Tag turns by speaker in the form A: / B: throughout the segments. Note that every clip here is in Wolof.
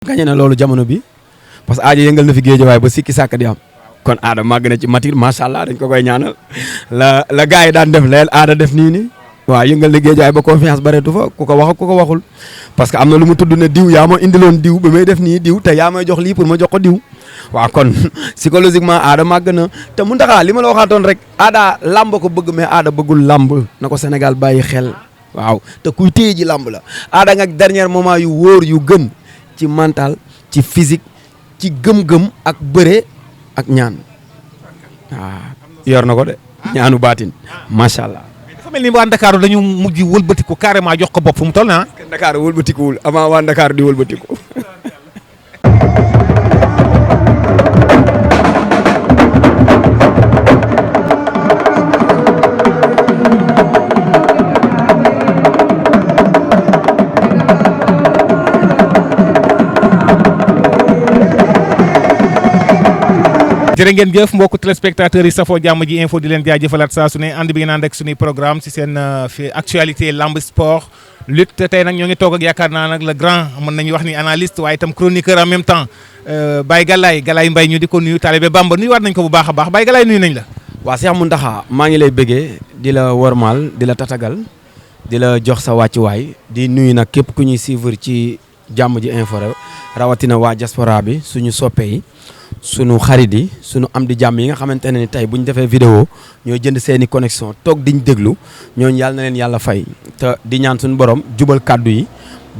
A: gañe na loolu jamono bi parce que Ada yëngal na fi géejawaay ba sikki sàkk di am kon Ada màgg na ci matir macha allah dañ ko koy ñaanal la gars yi daan def leel Ada def nii nii waaw yëngal na géejawaay ba confiance bareetu fa ku ko wax ku ko waxul parce que am na lu mu tudd ne diw yaa ma indiloon diw ba may def nii diw te yaa may jox lii pour ma jox ko diw waaw kon psychologiquement Ada màgg na te mu ndaxaa li ma la waxaatoon rek Ada làmb ko bëgg mais Ada bëggul làmb na ko Sénégal bàyyi xel waaw te kuy téye ji làmb la Ada nga dernier moment yu wóor yu gën ci mental ci physique ci gëm-gëm ak bëre ak ñaan waaw yor na ko de ñaanu baatin macha allah.
B: dafa mel ni waa Dakar dañu mujj wëlbatiku carrément jox ko bopp fu mu toll na
A: Dakar wëlbatikuwul avant waa Dakar di wëlbatiku.
B: jërë ngeen jëf mbokku téléspectateurs yi safoo jàmm ji info di leen jaajëfalaat saa su ne ànd bi ngeen ànd ak suñuy programme si seen fi actualité lamb sport lutte tey nag ñoo ngi toog ak yaakaar naa nag le grand mën nañu wax ni analyste waaye itam chroniqueur en même temps Baye Galaye Mbaye ñu di ko nuyu Talibé Bamba nuyuwaat nañ ko bu baax a baax Baye Galaye nuyu nañ la.
A: waa Cheikh Mountakha maa ngi lay bëggee di la wormaal di la tatagal di la jox sa wàccuwaay di nuyu nag képp ku ñuy suivre ci jàmm ji info rawatina waa diaspora bi suñu soppe yi sunu xarit yi sunu am di jàmm yi nga xamante ne ni tey bu ñu defee vidéo ñooy jënd seeni connexion toog diñ déglu ñooñu yàlla na leen yàlla fay te di ñaan suñu borom jubal kàddu yi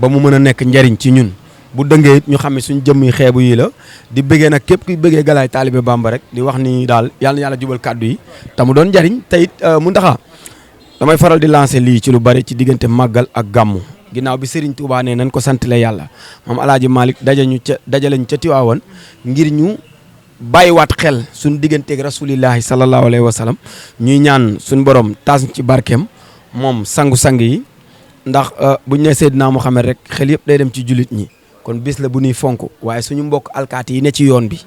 A: ba mu mën a nekk njariñ ci ñun bu dëngee it ñu xam ne suñu jëmm yi xeebu yi la di bëggee nag képp kuy bëggee Galaye Talibé Bamba rek di wax ni daal yàlla na yàlla jubal kàddu yi te mu doon njariñ te it mu ndaxa damay faral di lancer lii ci lu bari ci diggante màggal ak gàmmu ginnaaw bi Serigne Touba ne nañ ko santale yàlla moom Alaaji Malick dajaleñ ca Tiwaawan ngir ñu bàyyiwaat xel suñu digganteeg rasulillahi sallallahu alayhi wa sallam ñuy ñaan suñu borom taas ci barkeem moom sangu-sang yi ndax buñ ne Seydina Muhammad rek xel yëpp day dem ci jullit ñi kon bis la bu ñuy fonk waaye suñu mbokk alkaati yi ne ci yoon bi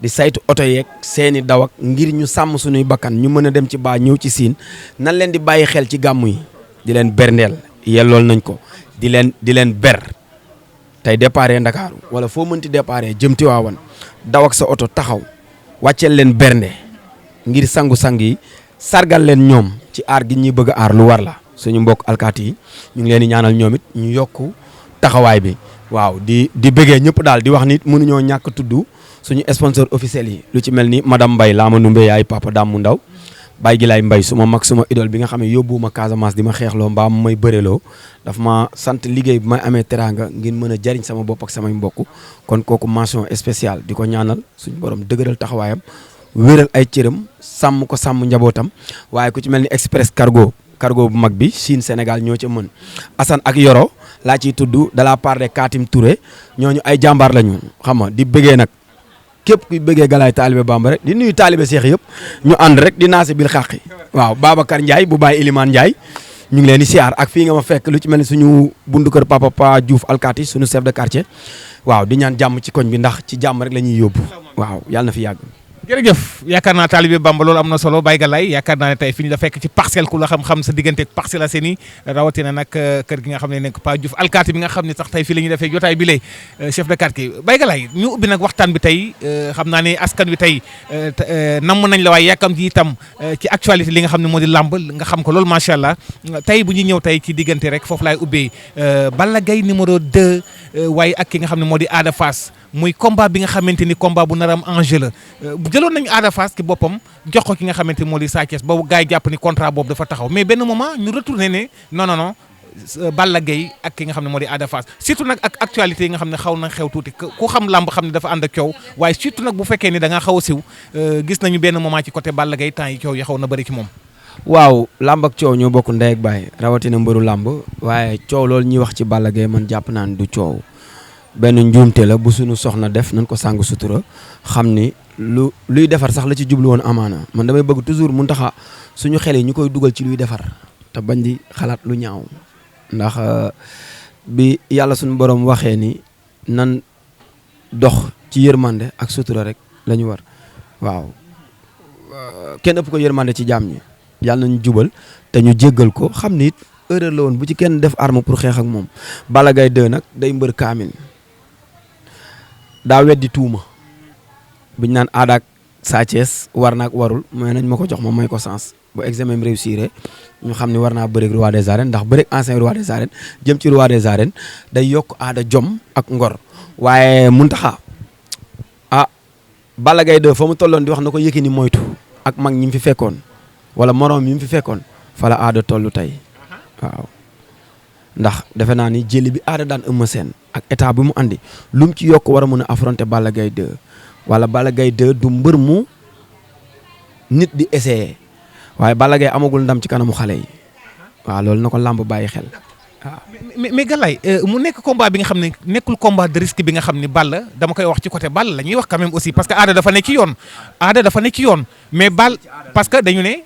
A: di saytu oto yeeg seeni dawak ngir ñu sàmm suñuy bakkan ñu mën a dem ci baa ñëw ci siin nan leen di bàyyi xel ci gàmmu yi di leen berndeel yellool nañ ko di leen ber tey déparé Ndakaaru wala foo mënti déparé jëm Tiwaawan daw ak sa oto taxaw wàcceel leen bernde ngir sangu-sang yi sargal leen ñoom ci aar gi ñuy bëgg a aar lu war la suñu mbokk alkaati yi ñu ngi leen di ñaanal ñoom it ñu yokku taxawaay bi waaw di bëggee ñëpp daal di wax nit mënuñoo ñàkk tudd suñu sponsor officiel yi lu ci mel ni madame Mbaye Lama Numbe yaay papa Dammu Ndaw Baye Gilaay Mbaye suma mag suma idole bi nga xam ne yóbbuwuma Casamance di ma xeexloo mbaa may bëreloo daf ma sant liggéey bi may amee teraanga ngir mën a jariñ sama bopp ak samay mbokk kon kooku mention spéciale di ko ñaanal suñu borom dëgëral taxawaayam wéral ay cëram sàmm ko sàmm njabootam waaye ku ci mel ni express cargo bu mag bi Chine Sénégal ñoo ca mën Assane ak Yoro laa ciy tudd de la part de Katim Touré ñooñu ay jàmbaar lañu xam nga di bëggee nag képp kuy bëggee Galaye Talibé Bamba rek di nuyu taalibe seex yëpp ñu ànd rek di naase bil xàqi waaw Babacar Ndiaye bu Baye Elimane Ndiaye ñu ngi leen di siyaar ak fii nga ma fekk lu ci mel ni suñu bundu kër papa Pa Diouf alkaati suñu chef de quartier waaw di ñaan jàmm ci koñ bi ndax ci jàmm rek la ñuy yóbbu waaw yàlla na fi yàgg.
B: jërëjëf yaakaar naa Talibé Bamba loolu am na solo Baye Galaye yaakaar naa ne tey fi ñu la fekk ci parcelle ku la xam-xam sa diggante ak Parcelles Assainies rawatina nag kër gi nga xam ne nekk Pa Diouf alkaati bi nga xam ne sax tey fii la ñuy defee jotaay bi lay chef de quartier Baye Galaye ñu ubbi nag waxtaan bi tey xam naa ne askan wi tey namm nañ la waaye yàkkam ji itam ci actualité li nga xam ne moo di làmb nga xam ko loolu macha allah tey bu ñuy ñëw tey ci diggante rek foofu laay ubbee Balla Gaye numéro 2 waaye ak ki nga xam ne moo di Ada Fass muy combat bi nga xamante ni combat bu naram enjeu la jëloon nañu Ada Fass ci boppam jox ko ki nga xamante ni moo di Sa Thiès boobu gars yi jàpp ni contrat boobu dafa taxaw mais benn moment ñu retourné ne non Balla Gaye ak ki nga xam ne moo di Ada Fass surtout nag ak actualité yi nga xam ne xaw na xew tuuti ku xam làmb xam ne dafa ànd ak coow waaye surtout nag bu fekkee ni da nga xaw a siw gis nañu benn moment ci côté Balla Gaye temps yi coow yi xaw na bëri ci moom.
A: waaw làmb ak coow ñoo bokk ndey ak baay rawatina mbëru làmb waaye coow loolu ñuy wax ci Balla Gaye man jàpp naa ne du coow benn njuumte la bu suñu soxna def nañ ko sàng sutura xam ni luy defar sax la ci jublu woon amaana man damay bëgg toujours mu taxa suñu xel yi ñu koy dugal ci luy defar te bañ di xalaat lu ñaaw ndax bi yàlla suñu borom waxee ni nan dox ci yërmande ak sutura rek la ñu war waaw kenn ëpp ko yërmande ci jaam ñi yàlla nañu jubal te ñu jéggal ko xam ni it erreur la woon bu ci kenn def arme pour xeex ak moom Balla Gaye 2 nag day mbër kaamil daa weddi tuuma biñ naan Ada ak Sa Thiès war naak warul mais nañ ma ko jox ma may ko sens bu examen bi réussir ñu xam ne war naa bëreeg roi des arènes ndax bëreeg ancien roi des arènes jëm ci roi des arènes day yokk Ada jom ak ngor waaye Mountakha Balla Gaye 2 fa mu tolloon di wax na ko Yékini moytu ak mag ñi mu fi fekkoon wala moroom ñi mu fi fekkoon fa la Ada toll tey waaw ndax defe naa ni jëli bi Ada daan Eumeu Sène ak état bi mu andi lu mu ci yokk war a mën a affronter Balla Gaye 2 wala Balla Gaye 2 du mbër mu nit di essayer waaye Balla Gaye amagul ndam ci kanamu xale yi waaw loolu na ko làmb bàyyi xel waaw.
B: mais Galaye mu nekk combat bi nga xam ne nekkul combat de risque bi nga xam ne Balla dama koy wax ci côté Balla la ñuy wax quand même aussi parce que Ada dafa ne ci yoon mais Balla parce que dañu ne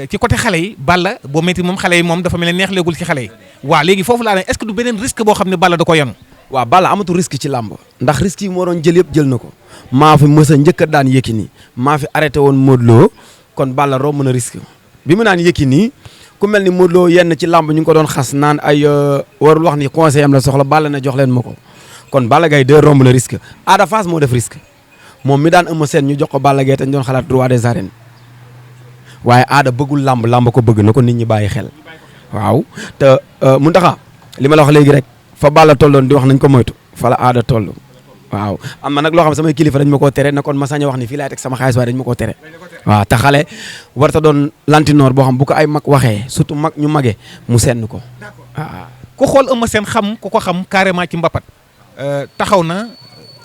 B: ci côté xale yi Balla boo métti moom xale yi moom dafa mel ne neex léegul ci xale yi waaw léegi foofu laa ne est-ce que du beneen risque boo xam ne Balla da ko yanu.
A: waaw Balla amatul risque ci làmb ndax risque yi moo doon jël yëpp jël na ko maa fi mës a njëkk a daan Yékini maa fi arrêté woon Modou Lo kon Balla romb na risque bi mu naan Yékini ku mel ni Modou Lo yenn ci làmb ñu ngi ko doon xas naan ay warul wax ni conseil am la soxla Balla na jox leen ma ko kon Balla Gaye 2 romb na risque Ada Fass moo def risque moom mi daan Eumeu Sène ñu jox ko Balla Gaye te ñu doon xalaat roi des arènes waaye Ada bëggul làmb ko bëgg na ko nit ñi bàyyi xel waaw te Mountakha li ma la wax léegi rek fa Balla tolloon di wax nañ ko moytu fa la Ada toll waaw am na nag loo xam samay kilifa dañ ma koo tere na kon ma sañ a wax ni fii laay teg sama xaalis waaye dañ ma koo tere waaw te xale warta doon lantinoor boo xam bu ko ay mag waxee surtout mag ñu magee mu senn ko waaw.
B: ku xool Eumeu Sène xam ku ko xam carrément ci mbapat taxaw na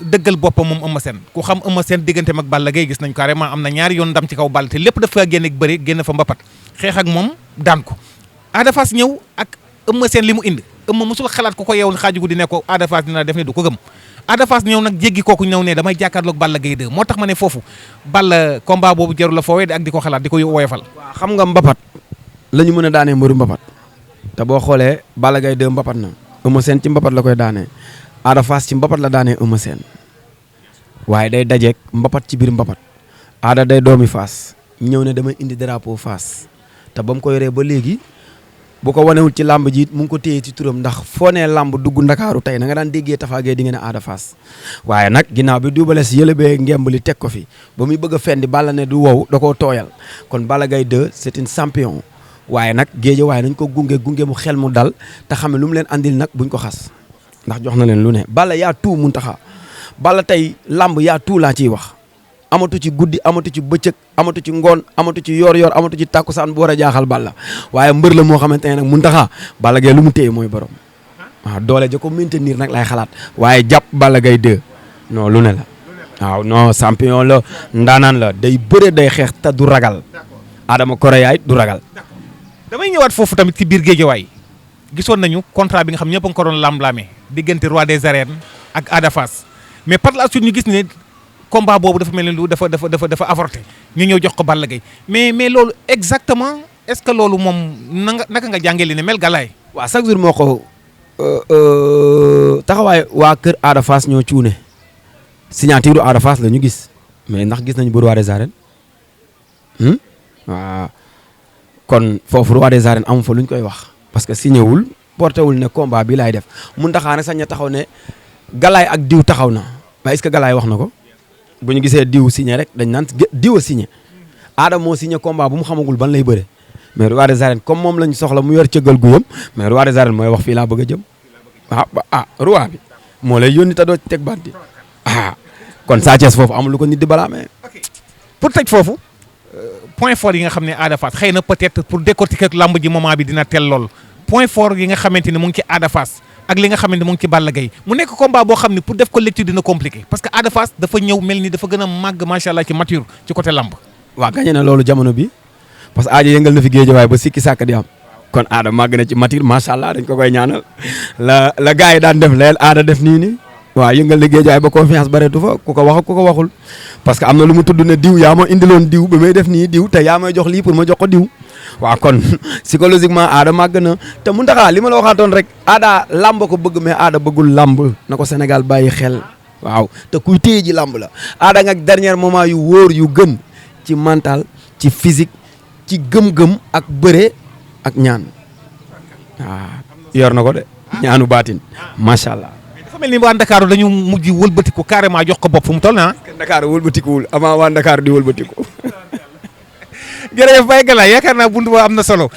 B: dëggal boppam moom Eumeu Sène ku xam Eumeu Sène digganteem ak Balla Gaye gis nañ carrément am na ñaari yoon ndam ci kaw Balla te lépp dafa génn ak bëri génn fa mbapat xeex ak moom daan ko Ada Fass ñëw ak Eumeu Sène li mu indi Eumeu mosul xalaat ku ko yeewul xaaju guddi ne ko Ada Fass dina def ne du ko gëm Ada Fass ñëw nag jéggi kooku ñëw ne damay jàkkaarloog Balla Gaye 2 moo tax ma ne foofu Balla combat boobu jarul la foowee ak di ko xalaat di ko woyofal.
A: waaw xam nga mbapat la ñu mën a daanee mbëru mbapat te boo xoolee Balla Gaye 2 mbapat na Eumeu Sène ci mbapat la koy daanee Ada Fass ci mbapat la daanee Eumeu Sène waaye day dajeeg mbapat ci biir mbapat Ada day doomi Fass ñëw ne damay indi drapeau Fass te ba mu ko yoree ba léegi bu ko wanewul ci làmb ji mu ngi ko téye ci turam ndax foo nee làmb dugg ndakaaru tey na nga daan déggee Tapha Gueye di nga ne Ada Fass waaye nag ginnaaw bi Double Less yëlëbee ngemb li teg ko fi ba muy bëgg a fendi Balla ne du wow da koo tooyal kon Balla Gaye 2 c'est une champion waaye nag géej waaye nañ ko gunge mu xel mu dal te xam ne lu mu leen andil nag buñ ko xas ndax jox na leen lu ne Balla yaa tout Mountakha Balla tey làmb yaa tout laa ciy wax amatu ci guddi amatu ci bëccëg amatu ci ngoon amatu ci yor-yor amatu ci tàkkusaan bu war a jaaxal Balla waaye mbër la moo xamante ne nag Mountakha Balla Gaye lu mu téye mooy borom waaw doole ja ko maintenir nag lay xalaat waaye jàpp Balla Gaye 2 non lu ne la waaw non champion la ndaanaan la day bëre day xeex te du ragal Adama Koreyaay du ragal.
B: damay ñëwaat foofu tamit ci biir géejewaay gisoon nañu contrat bi nga xam ñëpp a ngi ko doon lamb-laamee diggante roi des arènes ak Ada Fass mais par la suite ñu gis ne. combat boobu dafa mel ni lu dafa avorté ñu ñëw jox ko Balla Gaye mais loolu exactement est-ce que loolu moom naka nga jàngee li ne mel Galaye.
A: waaw chaque jour moo ko taxawaay waa kër Ada Fass ñoo cuune signature Ada Fass la ñu gis mais ndax gis nañu bu roi des arènes waaw kon foofu roi des arènes amu fa lu ñu koy wax parce que signé wul porté wul ne combat bi laay def mun taxaa ne sañ na taxaw ne Galaye ak diw taxaw na mais est-ce que Galaye wax na ko. bu ñu gisee diw signé rek dañ naan diw a signé Ada moo signé combat bu mu xamagul ban lay bëre mais roi des arènes comme moom lañ soxla mu yor cëggal guyam mais roi des arènes mooy wax fii laa bëgg a jëm roi bi moo lay yónni te doo ci teg baat di kon Sa Thiès foofu amul lu ko nit di balaa mais.
B: pour tëj foofu point fort yi nga xam ne Ada Fass xëy na peut-être pour décortiquer lamb ji moment bi dina teel lool point fort yi nga xamante ne mu ngi ci Ada Fass ak li nga xamante ne mu ngi ci Balla Gaye mu nekk combat boo xam ne pour def ko lecture dina compliqué parce que Ada Fass dafa ñëw mel ni dafa gën a màgg macha allah ci mature ci côté lamb.
A: waaw gagné na loolu jamono bi parce que Ada yëngal na fi géejawaay ba sikki sàkk di am kon Ada màgg na ci mature macha allah dañ ko koy ñaanal la gars yi daan def leel Ada def nii waaw yëngal na géejawaay ba confiance bareetu fa ku ko wax ak ku ko waxul parce que am na lu mu tudd ne diw yaa ma indiloon diw ba may def nii diw te yaa may jox lii pour ma jox ko diw. waaw kon psychologiquement Ada màgg na te Mountakha li ma la waxaatoon rek Ada làmb ko bëgg mais Ada bëggul làmb na ko Sénégal bàyyi xel waaw te kuy téye ji làmb la Ada nga dernier moment yu wóor yu gën ci mental ci physique ci gëm-gëm ak bëre ak ñaan waaw yor na ko de ñaanu baatin macha allah.
B: dafa mel ni waa Ndakaaru dañu mujj wëlbatiku carrément jox ko bopp fu mu toll na
A: Ndakaaru wëlbatikuwul avant waa Ndakaaru di wëlbatiku.
B: jërëjëf Baye Galaye yaakaar naa buntu ba am na solo.